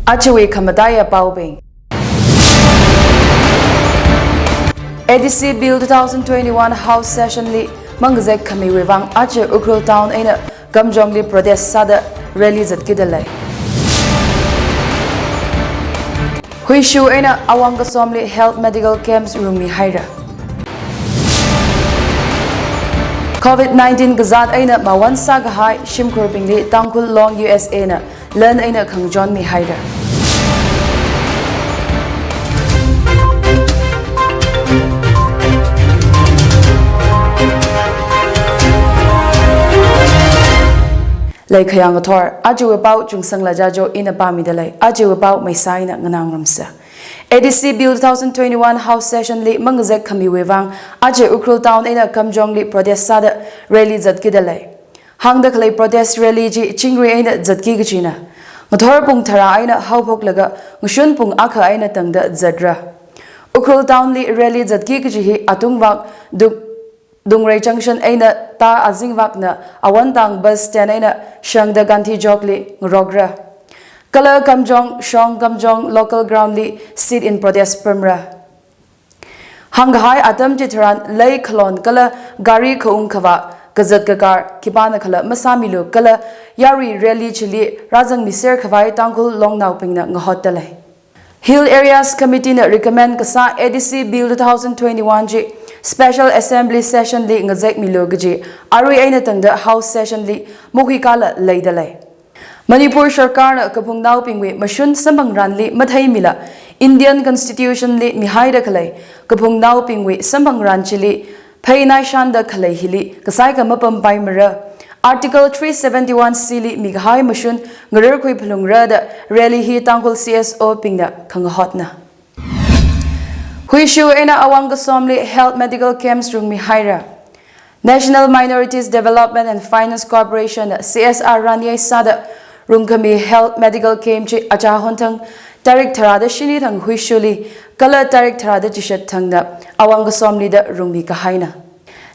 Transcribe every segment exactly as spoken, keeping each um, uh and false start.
Ajawui khamataiya paobing. A D C Bill two thousand twenty-one House Session li mangazek khamiwui vang aja Ukhrul Town eina Kamjongli protest sāda rally zatkida lei. Huishu eina Awang Kasomli health medical camps rungmi haira. Covid nineteen kazāt eina mawon sākahai shimkhurbingli Tangkhul Long U S A na lan eina khangachon mihaira. Leikhayang ngathor, ajawui pao Chungsangla Jajo ina pāmida lei, ajawui pao Meisa ina nganāngarumsa. A D C Bill two thousand twenty-one House Session li mangazek khamiwui vang, aja Ukhrul Town eina Kamjongli protest sāda rally zatkida lei. Hāngda khalei protest rally chi chingri eina zatki kachina. Ngathor pung tharā eina haophoklaga ngashun pung akha eina tangda zatra. Ukhrul Town li rally zatki kachi hi Atungvak Duk-, Dungrei Junction eina tā azingvakna Awantang bus stand eina shangda Gandhi Chowk li ngarokra. Kala Kamjong, Shong Kamjong local ground li sit-in protest pamra. Hāngkahai atam chitharan lei khalon kala gari khaung khavā kazat kakar khipānakhala masāmilu kala yarui rally chili rāzangmiser khavai Tangkhul Longnaobingna ngahotda lei. Hill Areas Committee na recommend kasā A D C Bill two thousand twenty-one chi Special Assembly Session li ngazekmilu kaji arui eina tangda House Session li makhuikāla leida lei. Manipur sarkarna kaphungnaobingwui mashun samphangranli matheimila Indian Constitution li mihaida khalei kaphungnaobingwui samphangran chili pheinaishanda khalei hili kasaika mapampaimara. Article three seventy-one C li mikahai mashun ngararkhui phalungra da rally hi Tangkhul C S O bingna khangahotna. Huishu eina Awang Kasomli health medical camps rungmi haira. National Minorities Development and Finance Corporation na C S R ranyei sāda rungkhami health medical camp chi achā honthang tarik tharāda shini thang Huishuli kala tarik tharāda chishat thangda Awang Kasomli da rungmi kahaina.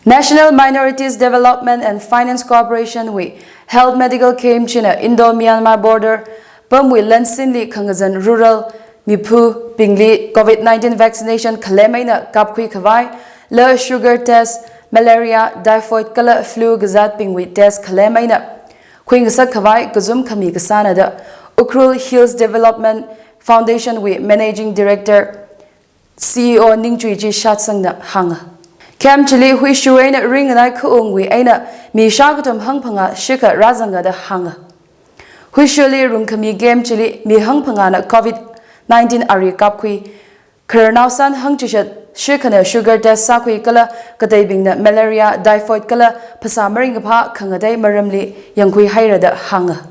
National Minorities Development and Finance Corporation wui health medical camp china Indo-Myanmar border pamwui lansinli khangazan rural miphabingli Covid nineteen vaccination khalem eina kapkhui khavai, la sugar test, malaria, typhoid kala flu kazatbingwui test khalem eina khuingasak khavai kazum khami kasāna da Ukhrul Hills Development Foundation wui Managing Director C E O Ningchuiji Shatsangna hānga. Camp chili Huishu eina ringnai khaungwui eina mi shākathum hangphangā shikha rāzanga da hānga. Huishuli rungkhami camp chili mi hangphangāna Covid nineteen ari kapkhui, khararnao san hangchishat shikhana sugar test sākhui kala kateibingna malaria, typhoid kala phasā maringkaphā khangatei maramli yangkhui haira da hānga.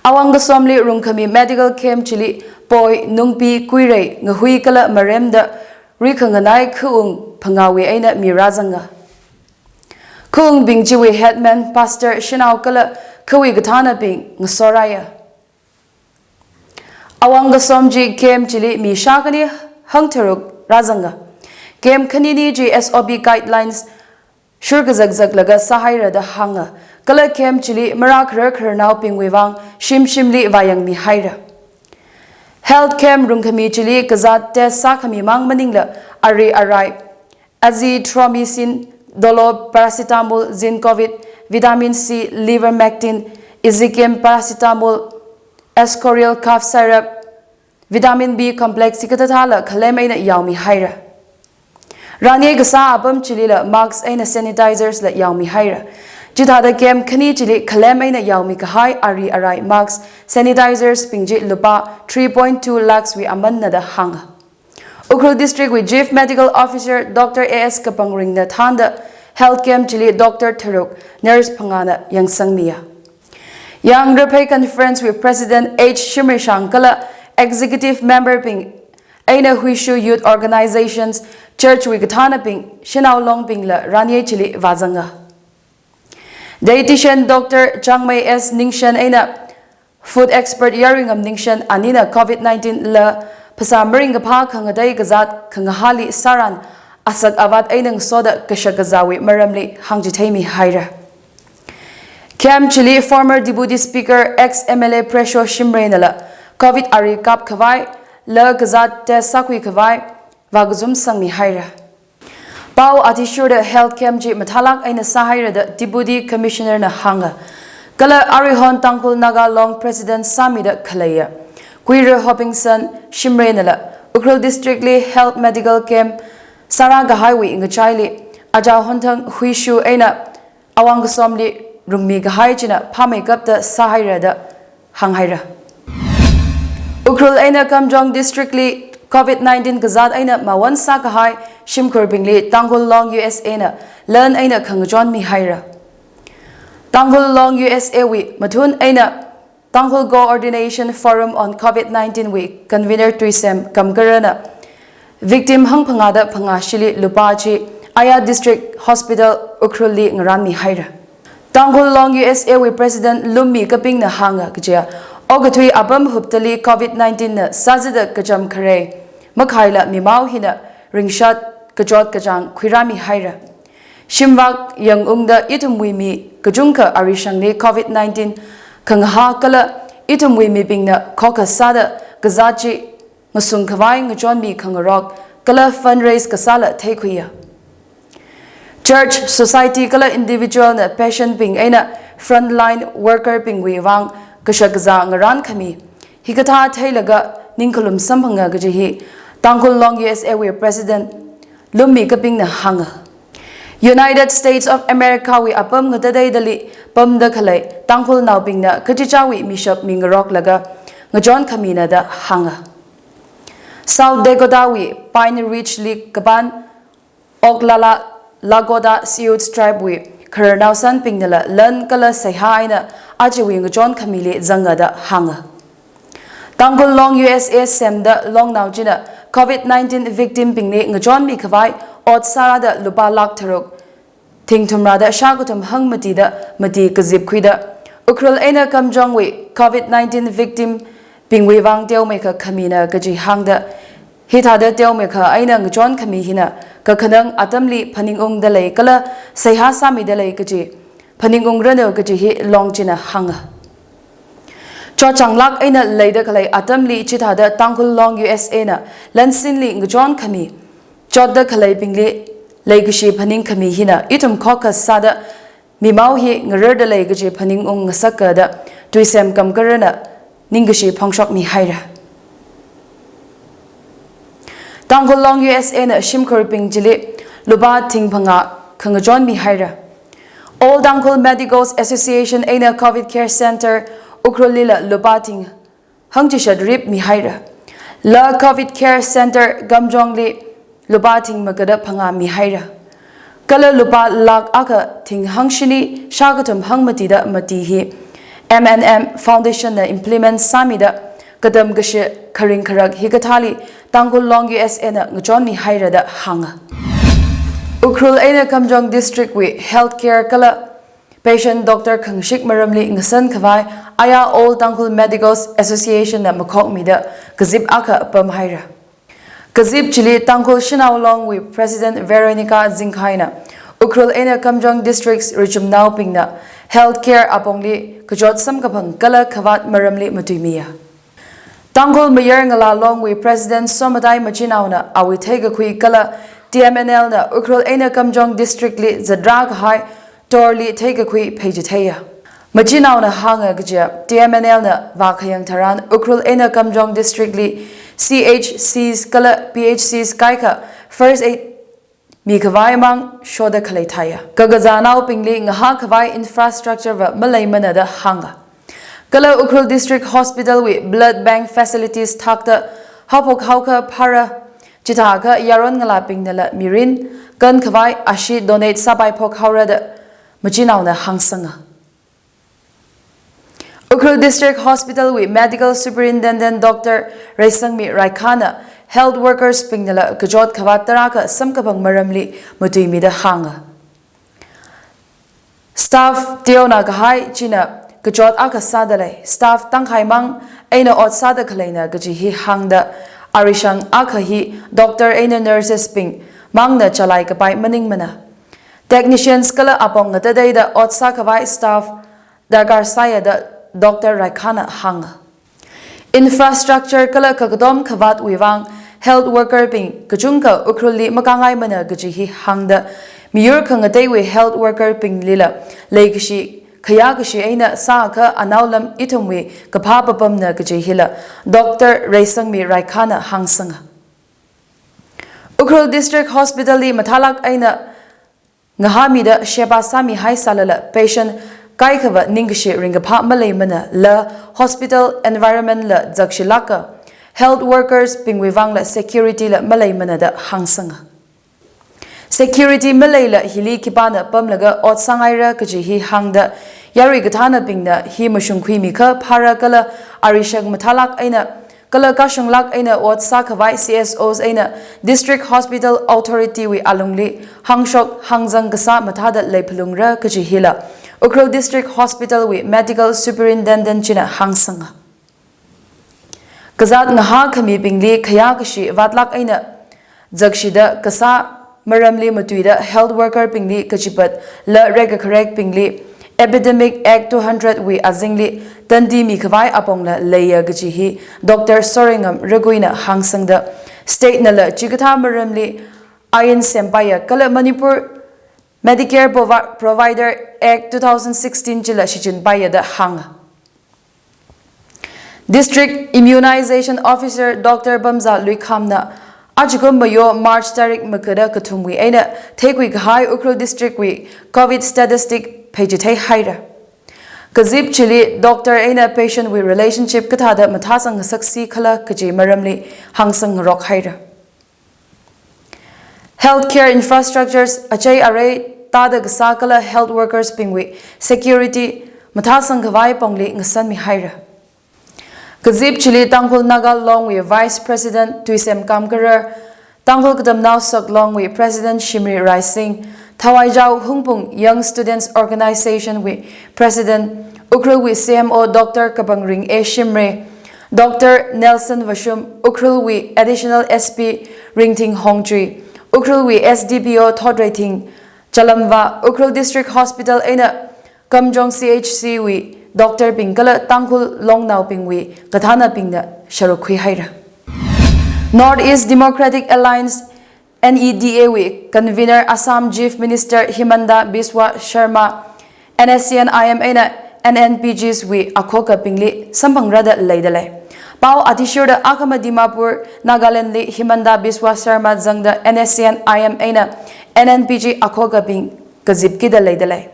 Awang Kasomli rungkhami medical camp chili poi, nungpi, kuirei, ngahui kala maremda rikhanganai khaung phangāwui eina mi rāzanga. Khaungbing chiwui headman, pastor, shanao kala khawui kathānabing ngasoraya. Awang Kasom chi camp chili mi shākhani hangtharuk rāzanga. Camp khanini chi S O P guidelines shurkazakzaklaga sāhaira da hānga. Kala camp chili marākharar khararnaobingwui vang shimshimli vāyangmi haira. Health camp rungkhami chili kazāt test sākhami mang maningla ari arai, azithromycin, dolo paracetamol, zinc covid, vitamin C, ivermectin, ezikim paracetamol, ascoril cough syrup, vitamin B complex hikathāthāla khalem eina yaomi haira. Ranyei kasā apam chilila mask eina sanitizers la yaomi haira. Chithāda camp khani chili khalem eina yaomi kahai ari arai mask, sanitizers bing chi lupā three point two lakhs wui amanna da hānga. Ukhrul District wui Chief Medical Officer Doctor A S Kapangringna thānda health camp chili doctor tharuk, nurse phangāna yangsangmiya. Yang Raphei Conference wui President H Shimreishang kala executive member bing eina Huishu Youth Organizations, church wui kathānabing, shanao longbingla ranyei chili vāzanga. Dietitian Doctor Changmei S Ningshen eina food expert Yaringam Ningshen anina Covid nineteen la phasā maringkaphā khangatei kazāt khangahāli sāran asak avāt eina ngasoda kashak kazāwui maramli hāngchitheimi haira. Camp chili former Deputy Speaker, ex M L A Presho Shimreinala Covid ari kap khavai, la kazāt test sākhui khavai, vākazum sangmihaira. Pao athishurda health camp chi mathālāk eina sāhaira da Deputy Commissioner na hānga. Kala aruihon Tangkhul Naga Long President sāmida khaleiya Kuira Hopingson Shimray nala Ukhrul District li health medical camp sārā kahaiwui ngachaili aja honthang huishu eina awang kasomli rungmi kahai china phāmeikapta sāhaira da hānghaira. Ukhrul eina Kamjong District li Covid nineteen kazāt eina mawon sākahai shimkhurbingli Tangkhul Long U S A na lan eina khangachon mihaira. Tangkhul Long U S A wui mathun eina Tangkhul Coordination Forum on Covid nineteen wui convener Tuisem Kamkarana victim hangphangāda phangāshili lupā chi Aya District Hospital Ukhrul li ngaranmihaira. Tangkhul Long U S A wui President Lummi Kapingna hānga kaja, okathui apam huptali Covid nineteen na sāzida kacham kharei makhaila mimao hina ringshat kachot kachāng khuirāmihaira. Shimvak yangungda ithumwui mi kachungkha arishangli Covid nineteen khangahā kala ithumwui mibingna khokha sāda kazāt chi ngasung khavai ngachonmi khangarok kala fundraise kasāla theikhuiya. Church, society kala individual na patient bing eina frontline worker bingwui vang kashakazā ngarankhami hikathā theilaga ningkhalum samphanga kaji hi Tangkhul Long U S A wui President Lummi Kapingna hānga. United States of America wui apam ngatateidali pamda khalei Tangkhulnaobingna kachichāwui mishap mingaroklaga ngachonkhamina da hānga. South Dakota wui Pine Ridge li kapān Oglala Lakota Sioux tribe wui khararnao sanbingnala lan kala seihā eina ajawui ngachonkhamili zanga da hānga. Tangkhul Long U S A semda longnao china Covid nineteen victim bingli ngachonmi khavai ot sārāda lupā lakh tharuk thingthumrāda shākathum hangmatida mati kazipkhuida Ukhrul eina Kamjongwui Covid nineteen victim bingwui vang teomeikha khamina kaji hāngda, hithāda teomeikha eina ngachonkhami hina kakhanang atamli phaningungda lei kala seihā sāmida lei kaji phaningungranu kaji hi long china hānga. Chotchānglāk eina leida khalei atamli chithāda Tangkhul Long U S A na lansinli ngachonkhami chotda khaleibingli leikashi phaningkhami hina ithum khokha sāda mimao hi ngararda lei kaji phaningung ngasaka da Tuisem Kamkarana ningkashi phongshokmihaira. Tangkhul Long U S A na shimkhurbing chili lupā thingphangā khangachonmihaira. All Tangkhul Medicos Association eina Covid Care Center Ukhrul lila lupā thing hangchishat rip mihaira. La Covid Care Center Kamjongli lupā thing magada phangā mihaira. Kala lupā lakh akha thing hangshini shākathum hangmatida mati hi M and M Foundation na implement sāmida katam kashi kharing kharak hikathāli Tangkhul Long U S A na ngachonmihaira da hānga. Ukhrul eina Kamjong District wui healthcare kala patient doctor khangashik maramli ngasan khavai Aya All Tangkhul Medicos Association na makhokmida kazip akha pamhaira. Kazip chili Tangkhul Shanao Long wui President Veronica Zingkhaina Ukhrul eina Kamjong Districts richumnaobingna healthcare apongli kachot samkaphang kala khavāt maramli matuimiya. Tangkhul Mayar Ngala Long wui President Somatai Machinaona awui theikakhui kala T M N L na Ukhrul eina Kamjong District li zatrā kahai torli theikakhui pheichitheiya. Machinaona hānga kaja T M N L na vākhayang tharan Ukhrul eina Kamjong District li C H Cs kala P H Cs kaikha first aid mikhavai mang shoda khalei thāya. Kakazānaobingli ngahā khavai infrastructure va maleimana da hānga. Kala Ukhrul District Hospital wui blood bank facilities thakta haophok haokha phāra, chithākha yaron ngalābingnala mirin kan khavai ashee donate sāpaiphok haora da machinaona hāngsanga. Ukhrul District Hospital wui Medical Superintendent Doctor Reisangmi Raikhana health workers bingnala kachot khavāt tarākha samkaphang maramli matuimida hānga. Staff teona kahai china kachot akha sāda lei, staff tangkhai mang eina ot sāda khaleina kaji hi hāngda, arishang akha hi doctor eina nurses bing mangna chalai kapai maningmana. Technicians kala apong ngatateida ot sākhavai staff darkar sāya da Doctor Raikhana hānga. Infrastructure kala kakatom khavātwui vang health worker bing kachungkha Ukhrulli makāngaimana kaji hi hāngda, miyur khangateiwui health worker binglila leikashi khayākashi eina sākha anaolam ithumwui kaphā papamna kaji hila Doctor Reisangmi Raikhana hāngsanga. Ukhrul District Hospital li mathālāk eina ngahāmida sheba sāmihai sālala patient kaikhava ningkashi ringkaphā maleimana la hospital environment la zakshilāka, health workers bingwui vangla security la maleimana da hāngsanga. Security maleila hili khipāna pamlaga ot sāngaira kaji hi hāngda, yarui kathānabingna hi mashungkhuimikha phāra kala arishak mathālāk eina kala kashunglāk eina ot sākhavai C S Os eina District Hospital Authority wui alungli hāngshok hāngzang kasā mathāda leiphalungra kaji hila Ukhrul District Hospital wui Medical Superintendent china hāngsanga. Kazāt ngahā khamibingli khayākashi vātlāk eina zakshida kasā maramli matuida health worker bingli kachipat la rekakharekbingli Epidemic Act two hundred wui azingli tandi mikhavai apongla leiya kaji hi Doctor Soreingam Raguina hāngsangda, state nala chikathā maramli ain sempaiya kala Manipur Medicare Provi- Provider Act two thousand sixteen chila shichinpaiya da hānga. District Immunization Officer Doctor Bamza Luikhamna ajakum mayo March tarik makhada kathumwui eina theikhui kahai Ukhrul District wui Covid statistic pheichithei haira. Kazip chili doctor eina patient wui relationship kathāda mathāsang ngasaksi khala kaji maramli hāngsang ngarok haira. Healthcare infrastructures achei arei tāda kasā kala health workers bingwui security mathāsang khavai pongli ngasanmi haira. Kazip chili Tangkhul Naga Long wui Vice President Tuisem Kamkarar, Tangkhul Katamnao Saklong wui President Shimri Raising, Thawai Jao Hungpung Young Students Organization wui President, Ukhrul wui C M O Doctor Kapangring A Shimray, Doctor Nelson Vashum, Ukhrul wui Additional S P Ringthing Hongchui, Ukhrul wui S D P O Thotreithing Chalamva, Ukhrul District Hospital eina Kamjong C H C wui doctor bing kala Tangkhul Longnaobingwui kathānabingna sharuk khui haira. North East Democratic Alliance, N E D A wui convener Assam Chief Minister Himanta Biswa Sarma, N S C N I M eina N N P Gs wui akhokabingli samphangrada leidalei. Pao athishurda akhama Dimapur, Nagaland li Himanta Biswa Sarma zangda N S C N I M eina N N P G akhokabing kazipkida leidalei.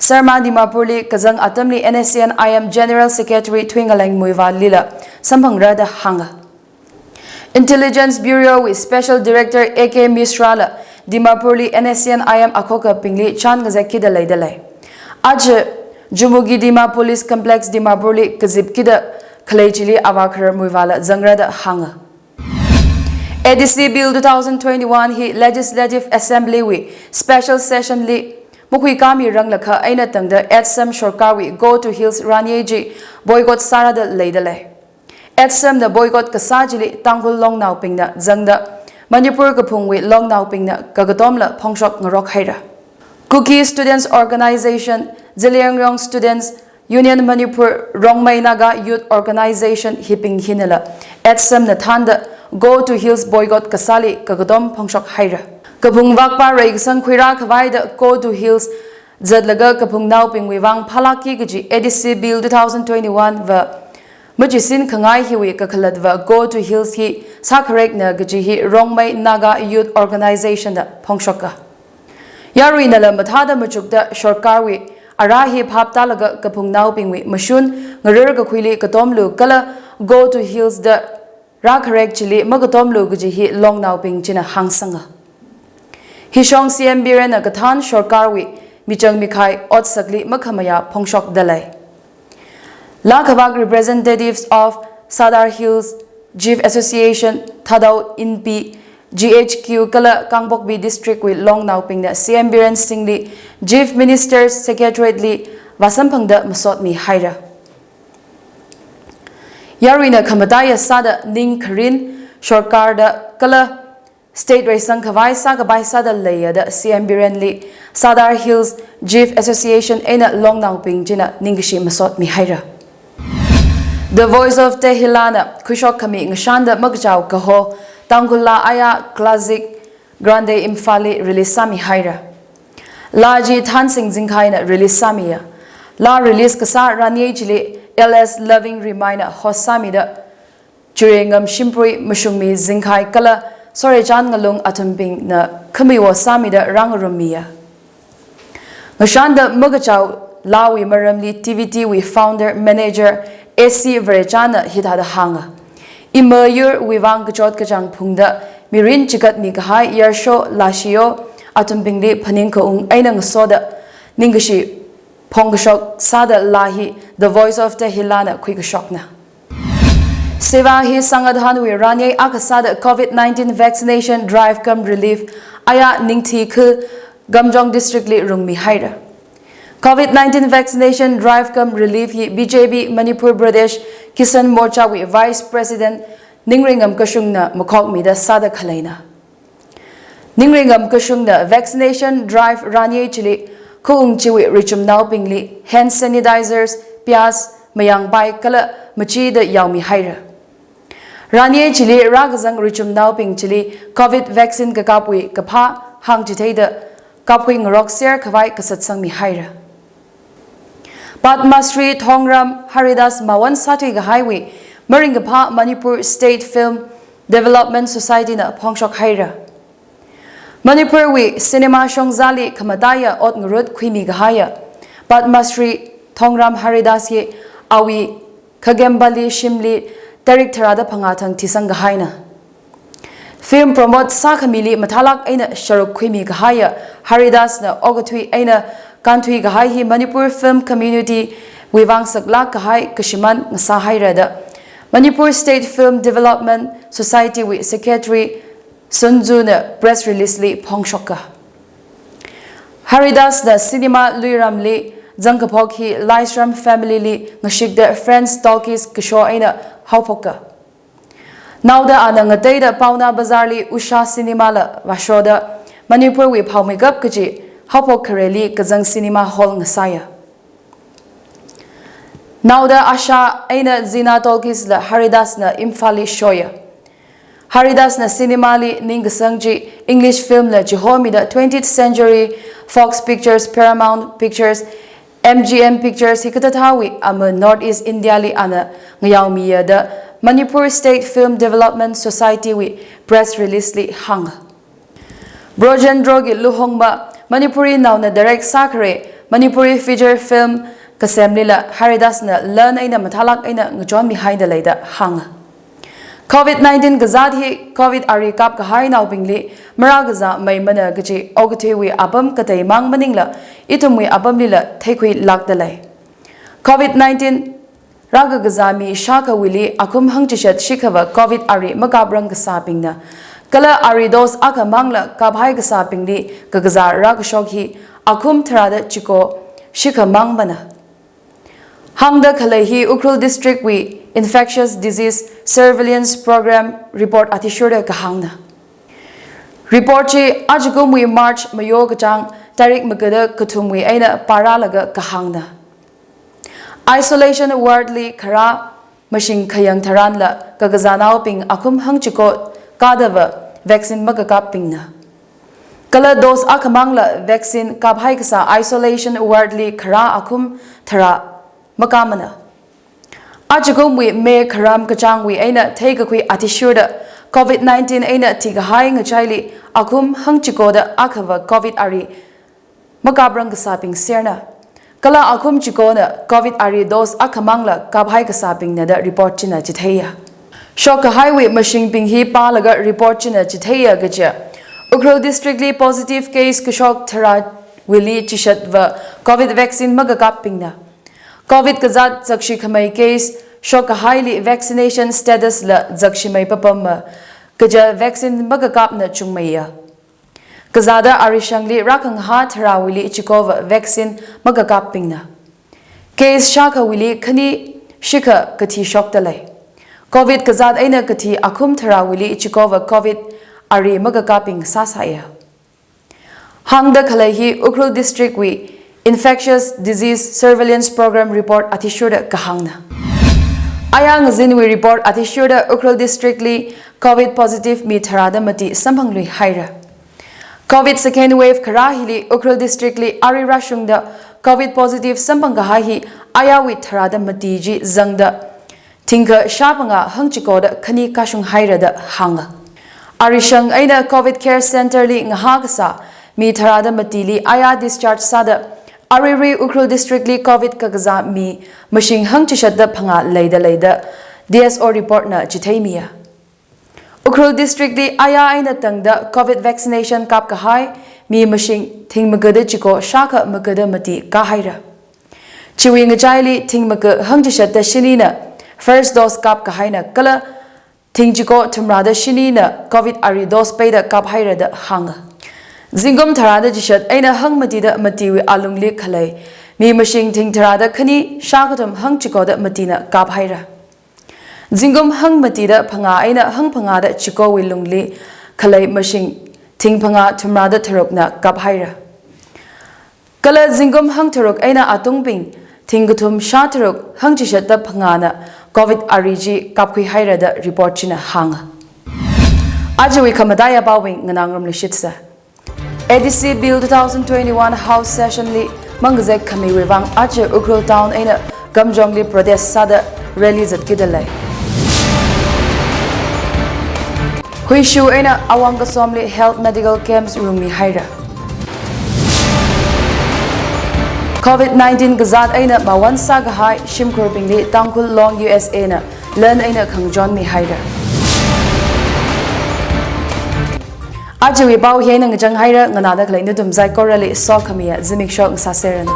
Sarma Dimapur li kazang atamli N S C N I M General Secretary Thuingaleng Muivah lila samphangrada hānga. Intelligence Bureau wui Special Director A K Mishra la Dimapur li N S C N I M akhokabingli chān ngazakkida leidalei. Aja Jumugi Dima Police Complex Dimapur li kazipkida khalei chili avā kharar Muivah la zangrada hānga. A D C Bill two thousand twenty-one hi Legislative Assembly wui special session li makhuikāmi ranglakha eina tangda ATSUM sorkarwui Go to Hills ranye chi boycott sārada leidalei. ATSUM na boycott kasā chili Tangkhul Longnaobingna zangda, Manipur kaphungwui Longnaobingna kakatomla phongshok ngarok haira. Kuki Students Organization, Zeliangrong Students Union Manipur, Rongmei Naga Youth Organization hibing hinala ATSUM na thānda Go to Hills boycott kasāli kakatom phongshok haira. Kaphung vakpa reikasang khuirā khavaida Go to Hills zatlaga kaphungnaobingwui vang phālākki kaji A D C Bill two thousand twenty-one va machisin khangai hiwui kakhalatva Go to Hills hi sākharekna kaji hi Rongmei Naga Youth Organization na phongshoka. Yaruinala mathāda machukda sorkarwui arā hi phaptālaga kaphungnaobingwui mashun ngarar kakhuili katomlu kala Go to Hills da rākharek chili makatomlu kaji hi Longnaobing china hāngsanga. Hishong C M Birenna kathān sorkarwui michang mikhai otsakli makhamayā phongshokdalei. Laa khavak representatives of Sadar Hills Chief Association, Thadou Inpi, G H Q kala Kangpokpi District wui Longnaobingna C M Biren Singh li Chief Minister's Secretariat li vāsamphangda masotmi haira. Yaruina khamataiya sāda ning kharin sorkarda kala state reisang khavai sākapai sāda leiya da C M Biren li Sadar Hills Chief Association eina Longnaobing china ningkashi masotmi haira. The Voice of Tehilli na khuishok khami Ngashanda Makachao kaho Tangkhul laa aya Classic Grande Imphal li release sāmi haira. Laa chi Thansing Zingkhaina release sāmiya. Laa release kasā rani chili L S Loving Rimai na host sāmida Churengam Shimprui, Mashungmi Zingkhai kala Sorechan Ngalung athumbingna khamiwo sāmida rāngarummiya. Ngashanda Makachao laawui maramli T V T wui founder manager A C Varechanna hithāda hānga. Imayurwui vang kachot kachāng phungda mirin chigatmi kahai yarsho laashiyo athumbingli phaningkaung eina ngasoda ningkashi phongkashok sāda laa hi The Voice of Tehilli na khuikashokna. Seva hi Sangathanwui rani akha sāda COVID nineteen vaccination drive cum relief aya Ningthi khu Kamjong district li rungmi haira. COVID nineteen vaccination drive cum relief hi B J P Manipur Pradesh Kisan Morcha wui Vice President Ningreingam Kashungna makhokmida sāda khaleina. Ningreingam Kashungna vaccination drive rani chili khaung chiwui richumnaobingli hand sanitizers, piyas, mayangpai kala machida yaomi haira. Rani chili rākazang richumnaobing chili COVID vaccine kakapwui kaphā hāngchitheida kaphui ngarok ser khavai kasatsangmi haira. Padma Shri Thongram Haridas Mawon sāthui kahaiwui maringkaphā Manipur State Film Development Society na phongshok haira. Manipurwui cinema shongzali khamataiya ot ngarut khuimi kahaiya Padma Shri Thongram Haridas hi awui Khagembali shimli tarik tharāda phangā thang thisang kahaina. Film promote sākhamili mathālāk eina sharuk khuimi kahaiya Haridas na okathui eina kānthui kahai hi Manipur film community wui vang saklāk kahai kashimān ngasā haira da Manipur State Film Development Society wui Secretary Sunju na press release li phongshoka. Haridas na cinema luiramli zangkaphok hi Laishram family li ngashikda Friends Talkies kasho eina haophoka. Naoda ana ngateida Paona Bazar li Usha Cinema la vāshoda Manipurwui phaomeikap kaji haophok khareli kazang cinema hall ngasāya. Naoda Asha eina Zina Talkies la Haridas na Imphal li shoya. Haridas na cinema li ningkasang chi English film la chihomida twentieth Century Fox Pictures, Paramount Pictures, M G M Pictures hikathāthāwui ama North East India li ana ngayaomiya da Manipur State Film Development Society wui press release li hānga. Brojendro gi Luhongma Manipuri naona direct sākhare Manipuri feature film kasemlila Haridas na lan eina mathālāk eina ngachonmi haida leida hānga. COVID nineteen kazāt hi COVID ari kap kahainaobingli marākazā meimana kaji okathuiwui apam kateimang maningla ithumwui apamlila theikhuilākda lei. COVID nineteen rākakazā mi shākhawuili akhum hangchishat shikhava COVID ari makaprang kasābingna kala ari dose akhamangla kaphai kasābingli kakazā rākashok hi akhum tharāda chiko shikhamangmana. Hāngda khalei hi Ukhrul District wui Infectious Disease Surveillance Program report athishurda kahāngna. Report chi ajakumwui March mayo kachāng tarik magada kathumwui eina pārālaga kahāngna. Isolation ward li kharā mashing khayang tharanla kakazānaobing akhum hangchiko kādava vaccine makakapbingna. Kala dose akhamangla vaccine kaphai kasā isolation ward li kharā akhum tharā makāmana. Ajakumwui May kharam kachāngwui eina theikakhui athishurda COVID nineteen eina thikahai ngachaili akhum hangchikoda akhava COVID ari makaprang kasābing serna. Kala akhum chikona COVID ari dose akhamangla kaphai kasābingna da report china chitheiya. Shokkahaiwui mashingbing hi pālaga report china chitheiya kaja Ukhrul District li positive case kashok tharāwuili chishatva COVID vaccine makakapbingna. COVID kazāt zakshikhamei case shokkahaili vaccination status la zakshimei papamma kaja vaccine makakapna chungmeiya. Kazāda arishangli rākhangahā tharāwuili chikova vaccine makakapbingna. Case shākhawuili khani shikha kathi shokda lei. COVID kazāt eina kathi akhum tharāwuili chikova COVID ari makakapbing sāsāya. Hāngda khalei hi Ukhrul District wui Infectious Disease Surveillance Program report athishurda kahāngna. Aya ngazinwui report athishurda Ukhrul District li Covid positive mi tharāda mati samphangluihaira. Covid second wave kharā hili Ukhrul District li ari rāshungda Covid positive samphang kahai hi ayawui tharāda mati chi zangda thingkha shāphangā hangchikoda khani kashunghaira da hānga. Arishang eina Covid Care Center li ngahā kasā mi tharāda matili aya discharge sāda aruirui Ukhrul District li Covid kakazā mi mashing hangchishatda phangā leida lei da D S O report na chitheimiya. Ukhrul District li aya eina tangda Covid vaccination kap kahai mi mashing thing magada chiko shākha magada mati kāhaira. Chiwui ngachaili thing maga hangchishatda shinina first dose kap kahaina kala thing chiko thumrāda shinina Covid ari dose peida kaphaira da hānga. Zingkum tharāda chishat eina hangmatida matiwui alungli khalei mi mashing thing tharāda khani shākathum hangchikoda matina kaphaira. Zingkum hangmatida phangā eina hangphangāda chikowui lungli khalei mashing thing phangā thumrāda tharukna kaphaira. Kala zingkum hangtharuk eina atungbing thing kathum shātharuk hangchishatda phangāna Covid ari chi kapkhuihaira da report china hānga. Ajawui khamataiya paowui nganāngarumluishitsa. A D C Bill two thousand twenty-one House Session li mangazek khamiwui vang aja Ukhrul Town eina Kamjongli protest sāda rally zatkida lei. Huishu eina Awang Kasomli health medical camps rungmihaira. Covid nineteen kazāt eina mawon sākahai shimkhurbingli Tangkhul Long U S A na lan eina khangachon mihaira. Ajawui pao hi eina ngachanghaira, nganāda khalei nathum saikorali sokhamiya zimiksho ngasāseranu.